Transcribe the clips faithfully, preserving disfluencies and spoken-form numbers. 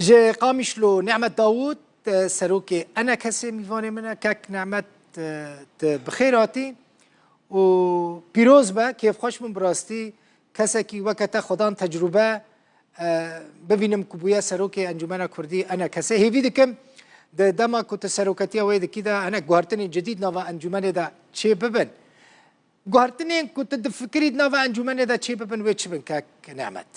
Ji Qamişlo Nehmet Dawûd, e, serokê ENKSê mîvanê min e. Kek Nehmet, e, tu bi xêr hatî û pîroz be, kêfxweş bûm bi rastî. Kesekî weke te xwedan tecrûbe, e, bibînim ku bûye serokê Encûmena Kurdî ENKSê. Hêvî dikim di dema ku tu seroketiya wê dikî de hinek guhertinên cidî di nava encûmenê de çê bibin. Guhertinên ku tu difikirî di nava encûmenê de çê bibin wê çi bin kek Nehmet?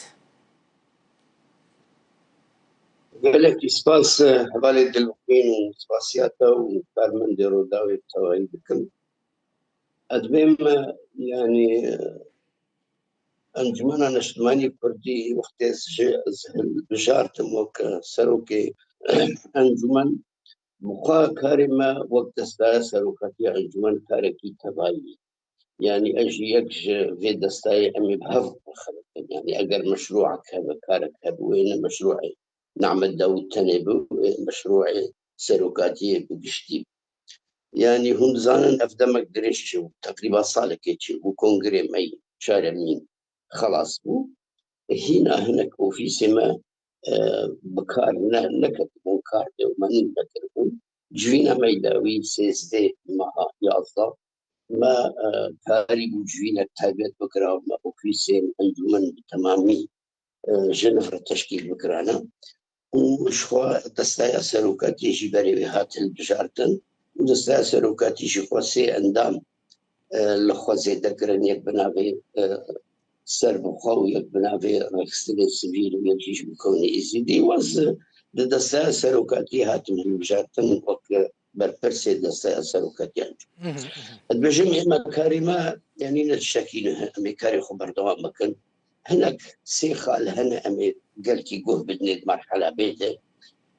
Gelekî spas, e, hevalê Dilbixwîn û spasiya te û karmendê Rûdawê bi tevayî dikim. Ez dibêm, e, yanî, e, Encûmena Niştimanî Kurdî wextê ez ji, ez hilbijartim wek, e, serokê encûmen, bi xwe karê me wek desteya serokatiya encûmen karekî tevayî. Yanî ez jî yek ji vê destayê em ê bi hev bixebitin. Yanî eger meşrûek hebe, karek hebe, wê ne meşrûê Nehmet Dawûd tenê bi, wê meşrûê serokatiyê bi giştî bi. Yanî hûn dizanin ev demek dirêj çêbû, teqrîba salekê çêbû, kongrê me yî çaremîn xelas bû. Hîna hinek ofîsê me, e, bi kar ne, neketibûn kar de û menî nekiribûn. Civîna me yî dawî sêzdeh meha yazdeh me, e, karî bû civînek taybet bikira, me ofîsên encûmen bi temamî, e, ji nû re teşkîl bikirane. Û ji xwe desteya serokatiyê jî berê wê hat hilbijartin. Û desteya serokatî jî xwe sê endam, e, li xwe zêde kirin, yek bi navê, e, serbixwe û yek bi navê rêxistinê sivîl û yek jî ji bo kewinê Êzidî. Wan di desteya serokatî hatin hilbijartin wek berpirsê desteya serokatiyan. Mhm, mhm. Ez dibêjim, ême karê me, yanî ne tiştekî nû, em ê karê xwe berdewam bikin. Hinek sê xal hene em ê gelkî guh bidinê di merhela bê de.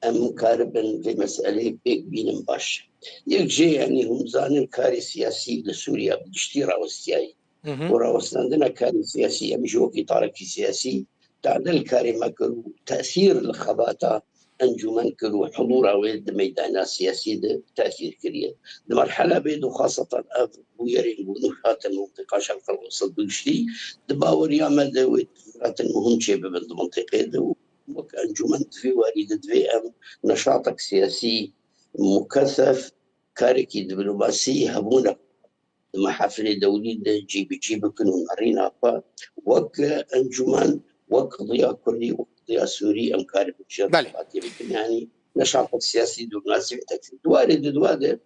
Em karibin vê meseleyê pêk bînin baş. Yek jê, yanî hûn zanin karê siyasî li Sûriya bi giştî rawestiyayî. Mhm. Û rawestandina karê siyasî, em jî wekî tarekî siyasî tade li karê me kir û tesîr li xebata encûmen kir û hudûra wê di meydana siyasî de tesîr kiriye. Di merhela bê de xasatan ev bûyerên ku nû hatin mintîqa Şerq Ewsat bi giştî, di baweriya me de wê hatin muhim çêbibin di mintîqê de û wek encûmen di vê warî de divê em neşatek siyasî mukesef, karekî diplomasî hebûna di mehafilê dewlî de cîbicî bikin û nerîna xwe wek encûmen, wek qediya kurdî, wek qediya sûrî em karibin jê Belê. Xebatê bikin. Yanî neşatek siyasî dûrnasî bi tekî. Di warê de, di wa de,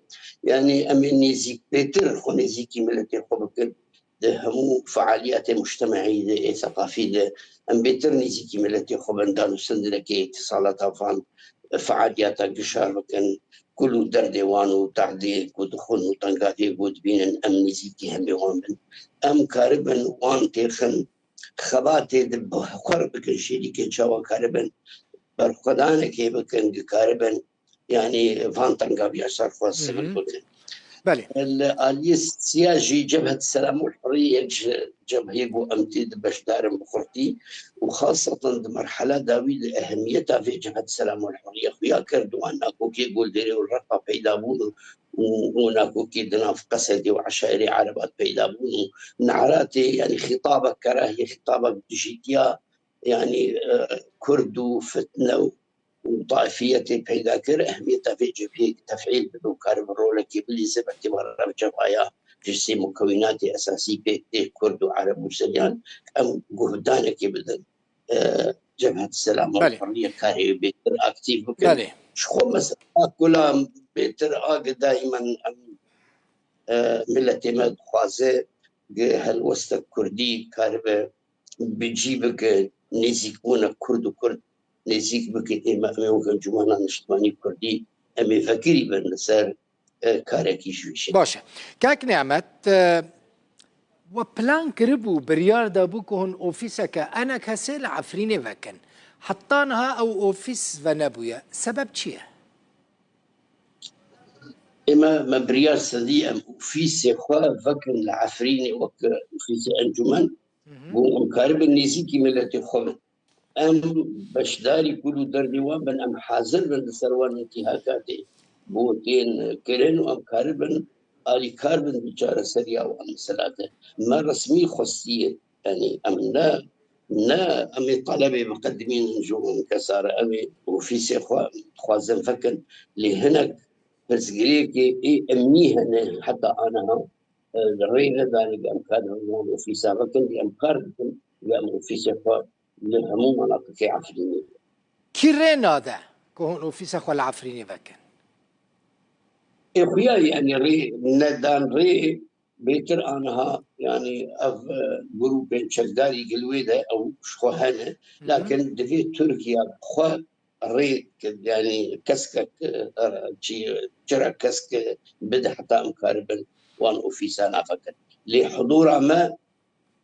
yanî em ê nêzîk, bêtir xwe nêzîkî miletê xwe bikin. Di hemû fealiyetê mujtemehî de, ê seqafî de, em bêtir nêzîkî miletê xwe bin, danûstendinekê îtîsalata van, fealiyeta gişar bikin, kul û derdê wan û tehdê ku dixwin û tengaviyê ku dibînin, em nêzîkî hemê wan bin. Em karibin wan têxin xebatê de bi xwe re bikin şêrîkê, çawa karibin berxwedanekê bikin, ki karibin, yanî van tengaviya ser xwe Hı hı. sivil bikin. Belê. Li aliyê siya jî Cebhet Selam û Hurriyê yek ji cebhê ku em tê de beşdar in bi xurtî û xasatan di merhela dawî de ehemiyeta vê Cebhet Selam û Hurriye xuya kir, di wan nakokê Goldêrê û Reqa peyda bûn û, û, û nakokê di nav Qesedê û eşairê Ereba de peyda bûn û naratê, yanî xîtabek kerahiyê, xîtabek dijîtiya, yanî, e, Kurd û fitne û û taifiyetê peyda kir, ehmiyeta vê cebheyê tefîl bibe û karibe rolekê bilîze, belkî bi cebhaya ji sê mukewînatê esasî pêk tê, Kurd û Ereb û Siryan, em guhdanekê bidin, e, Cebhet Selam û Belê. Hurriye karê wê bêtir aktîf bikin. Belê. Ji xwe mesela kula bêtir a gi daimen em, e, miletê me dixwaze gi helwestek kurdî karibe bi cî bike, nêzîkbûna Kurd û Kurd nêzîk bike, ê me, em ê wek Encûmena Niştimanî Kurdî em ê vekirî bin li ser, e, karekî ji wî şeklî. Baş e. Kek Nehmet, e, we plan kiribû, biryar dabû ku hûn ofîseke ENKSê li Efrînê vekin. Heta niha ew ofîs venebûye. Sebeb çi ye? Ê me, me biryar sedî em ofîsê xwe vekin li Efrînê wek ofîsê encûmen. Hı hı. Bû em karibin nêzîkî miletê xwe bin. Em beşdarî kul û derdê wan bin, em hazir bin li ser wan intîhakatê bo tên kirin û em karibin alîkar bin bi çareseriya wan mesela de. Me resmî xwestiye, yanî em ne, ne em ê talebê biqedimînin ji wan kesa re, em ê ofîsê xwe dixwazin vekin, lê hinek pirsgirêkê ê emnî hene heta aniha, e, rê nedanê em karibin wan ofîsa vekin, lê em kar dikin, lê em ofîsê xwe li hemû menatiqê Efrînê. Kî rê nade ku hûn ofîsa xwe li Efrînê vekin? Ê xuya, yanî rê nedan rê bêtir aniha, yanî ev, e, grûpên çekdarî gil wê de ew ji xwe hene. Hı hı. Lakin divê Tirkiye xwe rê, yanî keskek, e, çi, çira kesk bide heta em karibin wan ofîsa navekin. Lê hudûra me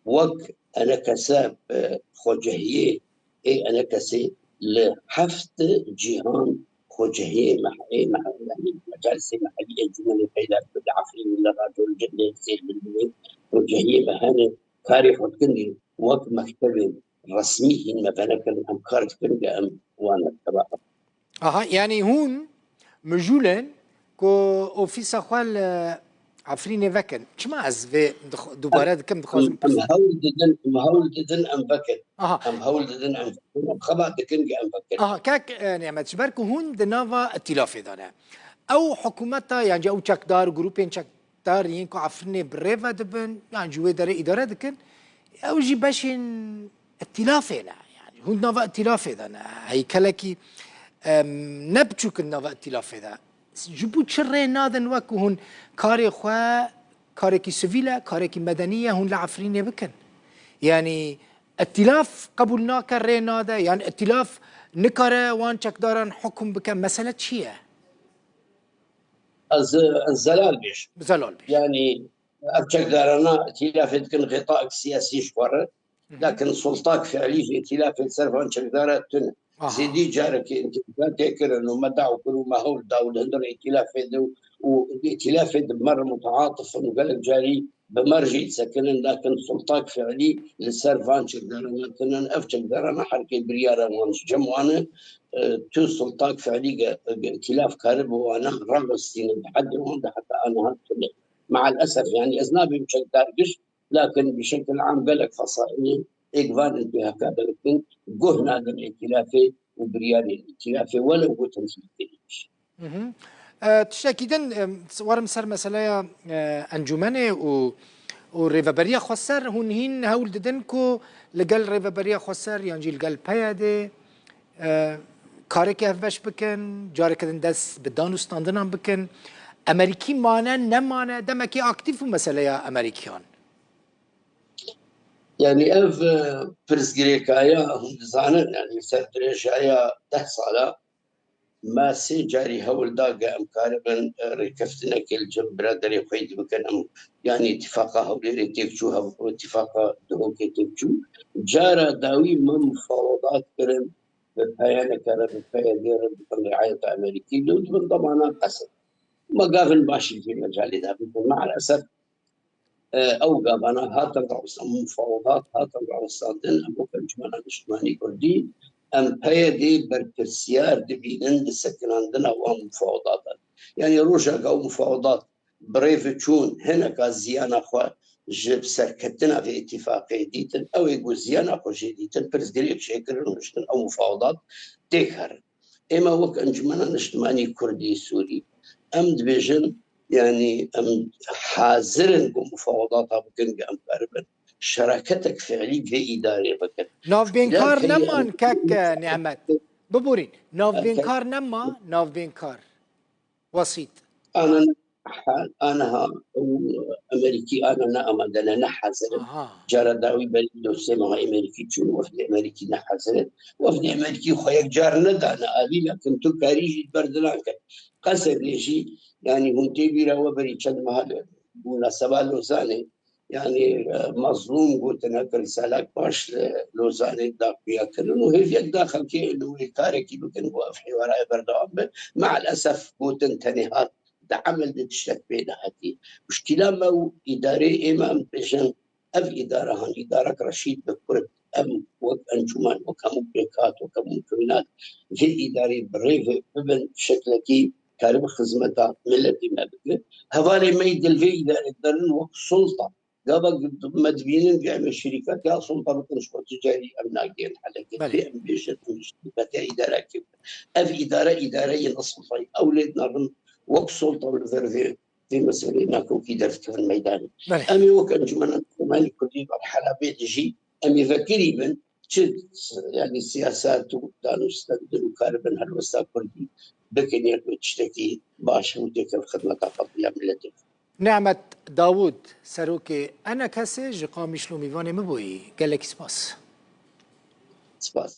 wek enekese, e, xwecihiyê, ê enekesê li heft cîhan xwecihiyê meh-, ê meh-, yanî mecalisê mehellî, encûmenê peyda li Efrînê, li Racê, li Cizîrê, li Dilê, xwecihiyê me hene, karê xwe dikin, wek mektebên resmî hîn me venekirin, em kar dikin, em wan mekteba. Aha, yanî hûn mijûl in ku ofîsa xwe li Efrînê vekin. Çima ez vê dix-, dubare dikim, dixwazim Em, em pirs- hewl didin, em hewl didin em vekin. Aha. Em hewl didin em vekin. Em xebat dikin ki em vekin. Aha, kek, e, Nîmet, ji ber ku hûn di nava îtîlafê de ne. Ew hikûmeta, yan jî ew çekdar, grûpên çekdar yên ku Efrînê bi rê ve dibin, yan ji wê derê îdare dikin, ew jî beşên îtîlafê ne. Yanî hûn di nava îtîlafê de ne. Heykelekî, em, ne biçûk in di nava îtîlafê de. Ji bo çi rê nadin wek ku hûn karê xwe, karekî sivîl e, karekî medenî ye, hûn li Efrînê bikin? Yanî îtîlaf qebûl nake, rê nade, yan îtîlaf nikare wan çekdaran hukm bike. Mesele çi ye? Ez, ez zelal bêjim. Zelal bêjim. Yanî ev çekdarana îtîlafê dikin, xêtaek siyasî ji xwe re. Hı hı. Lakin sultak fiilî ji îtîlafê li ser van çekdara tune. Aha. Zêdî carekê întiqad tê kirin û me daw kir û me hewl da û li hundir îtîlafê de û, û îtîlafê de bi me re mutaatif in û gelek carî bi me re jî disekinin, lakin sultak fiilî li ser van çekdarana tune. Ev çekdarana herkê biryara wan ji cem wan e. E, tu sultak fiilî ge, ge îtîlaf karibe wana rawestîne, di hedê wan de heta aniha tune. Meal esef, yanî ez nabêm çekdar giş, lakin bi şekil am gelek fesaîlê êk van in P H K de dikin, guh nadin îtîlafê û biryarên îtîlafê welew gotin zî têkilîş. Mhm. E, tiştekî din, e, werim ser meseleya, e, encûmenê û, û rêveberiya xweser, hûn hîn hewl didin ku li gel rêveberiya xweser yan jî li gel P Y D'ê, e, karekî hevbeş bikin, careke din dest bi dan û standinan bikin. Emerîkî mane nemane, demekî aktîf bû meseleya Emerîkiyan. Yanî ev, e, pirsgirêkaya hûn dizanin, yanî ser dirêjaya deh sala me sê carî hewl da ge em karibin, e, rêkeftinekê li cem biraderê xwe yî bikin. Em, yanî îtîfaqa Hewlêrê têk çû, hev-, îtîfaqa Duhokê têk çû. Cara dawî me mufawedat kirin bi peyaneke re, bi P Y D'ê re, bi bin riayeta Amerîkî de û di bin demana qesir. Me gavin başî vê mecalê de bikin. Meal esef, e, ew gavana hatin rawestan, mufawedat hatin rawestandin, em wek Encûmena Niştimanî Kurdî, em P Y D'ê berpirsiyar dibînin di sekinandina wan mufawedatan. Yanî rojeka ew mufawedat bi rê ve çûn, hineka ziyana xwe ji serketina vê îtîfaqê dîtin, ew ê ku ziyana xwe jê dîtin, pirsgirêk jê kirin û hiştin ew mufawedat têk herin. Ême wek Encûmena Niştimanî Kurdî Sûrî, em dibêjin, yanî em hazir in ku mufawedata bikin, ku em karibin şeraketek fiilî vê îdarê bikin. Navbênkar neman kek Nîmet. Biborîn. Navbênkar nema, navbênkar. Wesît. Ana, aniha û Amerîkî ana ne amade ne, ne hazir in. Aha. Cara dawî berî dosê meha Amerîkî çûn, wefdê Amerîkî ne hazir in. Wefdê Amerîkî xwe yek car nedane alî, lakin tu karî jî berdilan kir. Qesedê jî, yanî hûn tê bîra we berî çend meha li munaseba Lozanê, yanî, e, Mezlûm gotine ku Risalek baş li Lozanê daxuya kirin û hêviyek da xelkê li wê karekî bikin ku ev hêwaraya berdewam be. Meal esef gotin tenê hat, di emel de tiştek pê nehatî. Muşkîla me û îdareyê ême em dibêjin, ev îdare han îdarek reşîd be Kurd, em wek encûmen, wek hemû pêkhat, wek hemû mukewînat vê îdarê bi rê ve bibin, şeklekî karibe xizmeta miletî me bike. Hevalê me yî di li vê îdarê de ne wek sulta. Gava me dibînin ku em ê şirîketiya sulta bikin, ji xwe tu carî em nagihên helekê. Belê. Dibê em bêjin, em ji şirîketiya îdarekê bikin. Ev îdare, îdareyên Ismixayî. Ew lê narin wek solta li ver vê, vê meseleyê nakokî derdikevin meydanê. Belê. Em ê wek Encûmena Niştimanî Kurdî merhela vê de jî em ê vekirî bin, çi, yanî, siyaset û danûstendin û karibin helwesta Kurdî bikin yek tiştekî baş û têkevin xidmeta qediya miletê. Nehmet Dawûd, serokê ENKSê ji Qamişlo mîvanê min bûyî. Gelekî spas. Spas.